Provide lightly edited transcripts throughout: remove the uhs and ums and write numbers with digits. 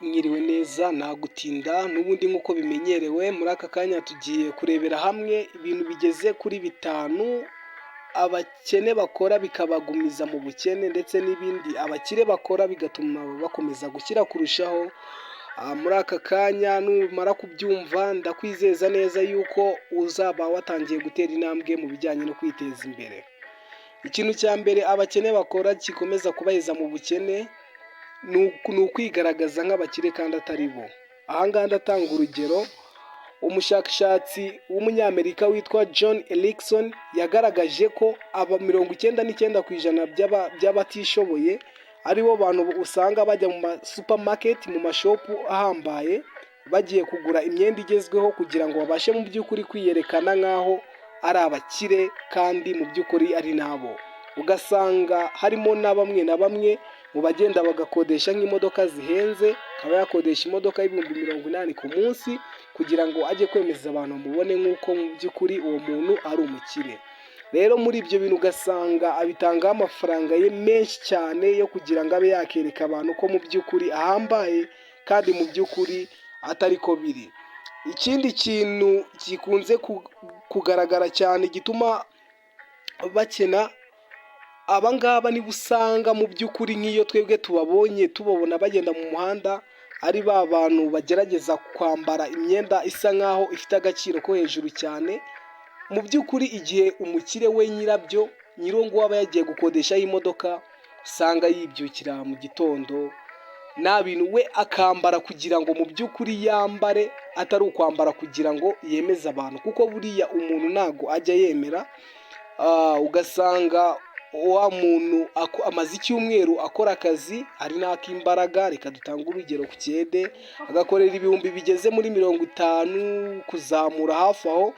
Mwiriwe neza, nta gutinda n'ubundi nk'uko bimenyerewe, muri aka kanya tugiye kurebera hamwe ibintu bigeze kuri bitanu abakene bakora bikabagumiza mu bukene, ndetse n'ibindi abakire bakora bigatuma bakomeza gukira kurushaho. Muri aka kanya numara kubyumva, ndakwizeza neza yuko uzaba watangiye gutera intambwe mu bijyanye no kwiteza imbere. Ikintu cya mbere abakene bakora gikomeza kubaheza mu bukene ni ukwigaragaza nk'abakire kandi atari bo. Aha ngaha ndatanga urugero: umushakashatsi w'umunyamerika witwa John Erickson yagaragaje ko aba 99% by'abatishoboye aribo bantu usanga bajya mu ma supermarket, mu ma shop ahambaye, bagiye kugura imyenda igezweho kugira ngo babashe mu by'ukuri kwiyerekana nk'aho ari abakire kandi mu by'ukuri ari nabo. Ugasanga harimo na bamwe na bamwe mu bagenda bagakodesha nk'imodoka zihenze, akaba yakodesha imodoka y'ibihumbi 80 ku munsi kugira ngo ajye kwemeza abantu bamubone nk'uko mu by'ukuri uwo muntu ari umukire. Rero muri ibyo bintu ugasanga abitangaho amafaranga ye menshi cyane yo kugira ngo abe yakereka abantu ko mu by'ukuri ahambaye kandi mu by'ukuri atari ko biri. Ikindi kintu gikunze kugaragara cyane gituma bakena, aba ngaba nibo usanga mu by'ukuri nk'iyo twebwe tubabonye, tubabona bagenda mu muhanda, ari ba bantu bagerageza kwambara imyenda isa nkaho ifite agaciro ko hejuru cyane. Mu by'ukuri igihe umukire we, nyirabyo, nyiri nguwo aba yagiye gukodeshaho imodoka, usanga yibyukira mu gitondo nta bintu, we akambara kugira ngo mu by'ukuri yambare, atari ukwambara kugira ngo yemeze abantu, kuko buriya umuntu ntago ajya yemera. Ugasanga wa muntu amaze icyumweru akora akazi ari n'ak'imbaraga, reka dutange urugero ku kiyede, agakorera ibihumbi bigeze muri 50 kuzamura hafi aho,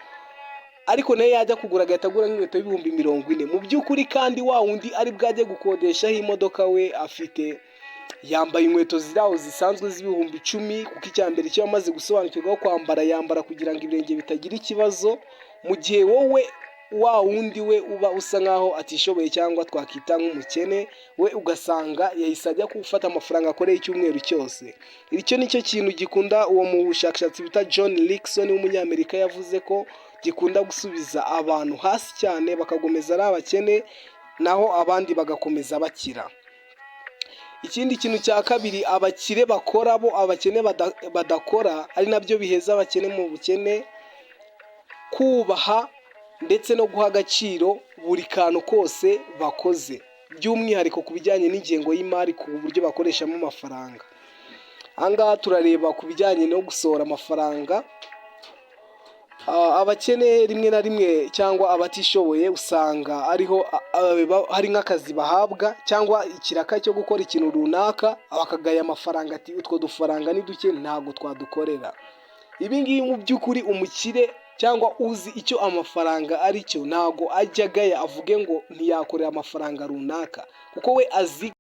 ariko nawe yajya kugura agahita agura nk'inkweto y'ibihumbi 40 mu by'ukuri, kandi wa wundi ari bwajye gukodeshaho imodoka we afite, yambaye inkweto ziri aho zisanzwe z'ibihumbi 10, kuko icya mbere icyo yamaze gusobanukirwa kwambara, yambara kugira ngo ibirenge bitagira ikibazo, mu gihe wowe wa wundi we uba usa nkaho atishoboye cyangwa twakita nk'umukene, we ugasanga yahise ajya gufata amafaranga akoreye icyumweru cyose. Icyo ni cyo kintu gikunda uwo mu bushakashatsi bita John Rickson w'umunyamerika yavuze ko gikunda gusubiza abantu hasi cyane, bakakomeza ari abakene, naho abandi bagakomeza bakira. Ikindi kintu cya kabiri abakire bakora bo abakene badakora, ari nabyo biheza abakene mu bukene: kubaha ndetse no guha agaciro buri kantu kose bakoze, by'umwihariko ku bijyanye n'ingengo y'imari, ku buryo bakoreshamo amafaranga. Aha ngaha turareba ku bijyanye no gusohora amafaranga. Abakene rimwe na rimwe cyangwa abatishoboye usanga ariho hari nk'akazi bahabwa cyangwa ikiraka cyo gukora ikintu runaka, bakagaya amafaranga, ati: "Utwo dufaranga ni duke, ntabwo twadukorera." Ibi ngibi mu by'ukuri umukire cyangwa uzi icyo amafaranga ari cyo ntabwo ajya agaya avuge ngo ntiyakorera amafaranga runaka, kuko we azi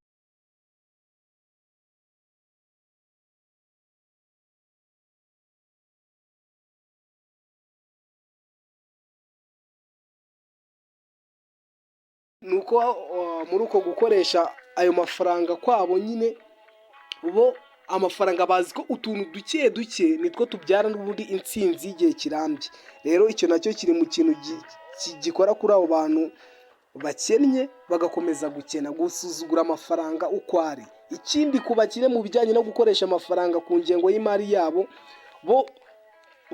ni uko muri uko gukoresha ayo mafaranga kwabo nyine, bo amafaranga bazi ko utuntu duke duke nitwo tubyara n'ubundi intsinzi y'igihe kirambye. Rero icyo nacyo kiri mu kintu gikora kuri abo bantu bakennye bagakomeza gukena: gusuzugura amafaranga uko ari. Ikindi ku bakire mu bijyanye no gukoresha amafaranga ku ngengo y'imari yabo, bo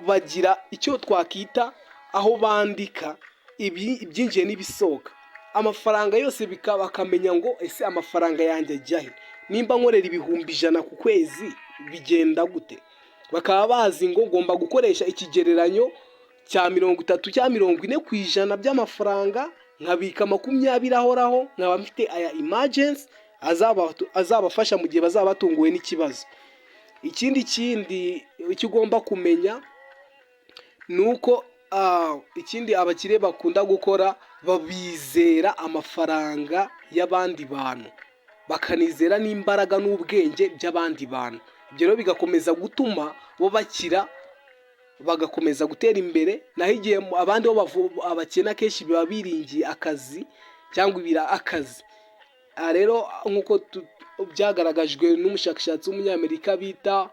bagira icyo twakita aho bandika ibyinjiye n'ibisohoka, amafaranga yose, bakamenya ngo: "Ese amafaranga yanjye ajya he? Nimba nkorera 100,000 ku kwezi, bigenda gute?" Bakaba bazi ngo ngomba gukoresha ikigereranyo cya 30 cyangwa 40% by'amafaranga, nkabika 20 ahoraho, nkaba mfite aya emergency azabafasha mu gihe bazaba batunguwe n'ikibazo. Ikindi kindi icyo ugomba kumenya ni uko ikindi abakire bakunda gukora, babizera amafaranga y'abandi bantu, bakanizera n'imbaraga n'ubwenge by'abandi bantu. Ibyo rero bigakomeza gutuma bo bakira, bagakomeza gutera imbere, naho igihe abandi bo abakene akenshi biba biringiye akazi cyangwa ibira akazi. Aha rero nk'uko byagaragajwe n'umushakashatsi w'Umunyamerika bita,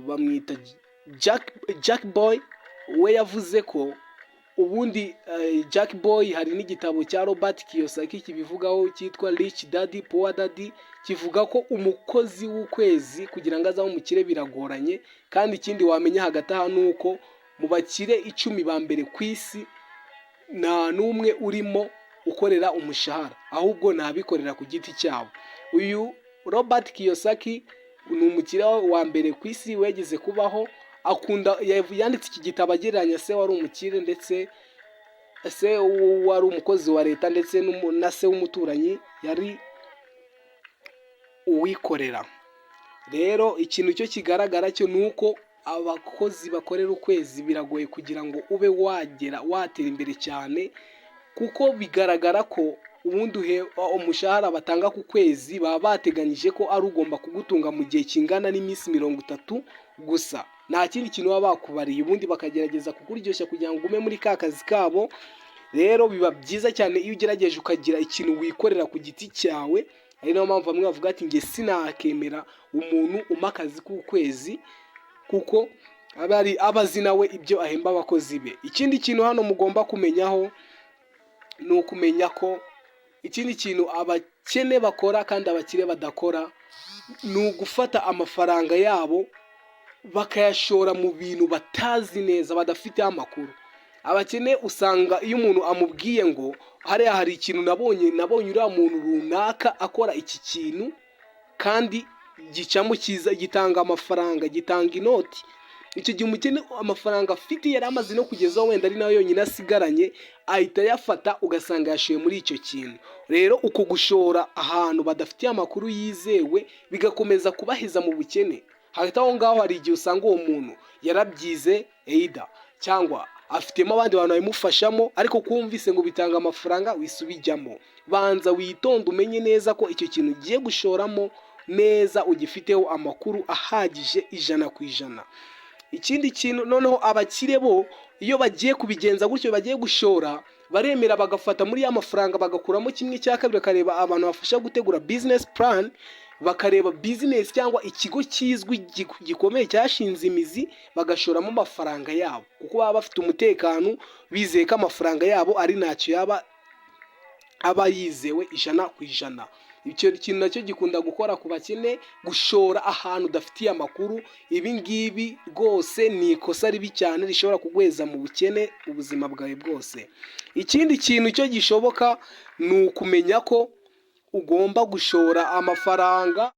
bamwita Jack Boy. We yavuze ko ubundi Jack Boy, hari n'igitabo cya Robert Kiyosaki kibivugaho cyitwa Rich Dad Poor Dad, kivuga ko umukozi w'ukwezi kugira ngo azabe umukire biragoranye. Kandi ikindi wamenya hagati aha ni uko mu bakire 10 ba mbere ku isi nta n'umwe urimo ukorera umushahara, ahubwo ni abikorera ku giti cyabo. Uyu Robert Kiyosaki ni umukire wa mbere ku isi wegeze kubaho. Akunda, yanditse iki gitabo agereranya se wari umukire, ndetse se wari umukozi wa leta, ndetse na se w'umuturanyi yari uwikorera. Rero ikintu cyo kigaragara cyo ni uko abakozi bakorera ukwezi biragoye kugira ngo ube wagera watera imbere cyane, kuko bigaragara ko ubundi umushahara batanga ku kwezi baba bateganyije ko ari ugomba kugutunga mu gihe kingana n'iminsi 30 gusa, nta kindi kintu baba bakubariye. Ubundi bakagerageza kukuryoshya kugira ngo ugume muri ka kazi kabo. Rero biba byiza cyane iyo ugerageje ukagira ikintu wikorera ku giti cyawe. Ari nayo mpamvu bamwe bavuga ati: "Njye sinakemera umuntu umpa akazi k'ukwezi," kuko aba azi nawe ibyo ahemba abakozi be. Ikindi kintu hano mugomba kumenyaho ni ukumenya ko ikindi kintu abakene bakora kandi abakire badakora ni ugufata amafaranga yabo bakayashora mu bintu batazi neza, badafiteho amakuru. Abakene usanga iyo umuntu amubwiye ngo: "Hariya hari ikintu nabonye uriya muntu runaka akora iki kintu kandi gicamo cyiza, gitanga amafaranga, gitanga inoti," icyo gihe umukene amafaranga afite yari amaze no kugezaho, wenda ari nayo yonyine asigaranye, ahita ayafata, ugasanga yashoye muri icyo kintu. Rero uko gushora ahantu badafitiye amakuru yizewe bigakomeza kubaheza mu bukene. Hagati aho ngaho hari igihe usanga uwo muntu yarabyize either cyangwa afitemo abandi bantu babimufashamo, ariko kumvise ngo bitanga amafaranga wise ubijyamo. Banza witonde, umenye neza ko icyo kintu ugiye gushoramo neza ugifiteho amakuru ahagije 100%. Ikindi kintu noneho, abakire bo iyo bagiye kubigenza gutyo, bagiye gushora, baremera bagafata muri ya mafaranga bagakuramo kimwe cya kabiri, bakareba abantu bafasha gutegura business plan, bakareba business cyangwa ikigo kizwi gikomeye cyashinze imizi, bagashoramo amafaranga yabo, kuko baba bafite umutekano, bizeye ko amafaranga yabo ari ntacyo yaba, aba yizewe 100%. Icyo kintu nacyo gikunda gukora ku bakene, gushora ahantu udafitiye amakuru. Ibi ngibi rwose ni ikosa ribi cyane rishobora kuguheza mu bukene ubuzima bwawe bwose. Ikindi kintu cyo gishoboka ni ukumenya ko ugomba gushora amafaranga.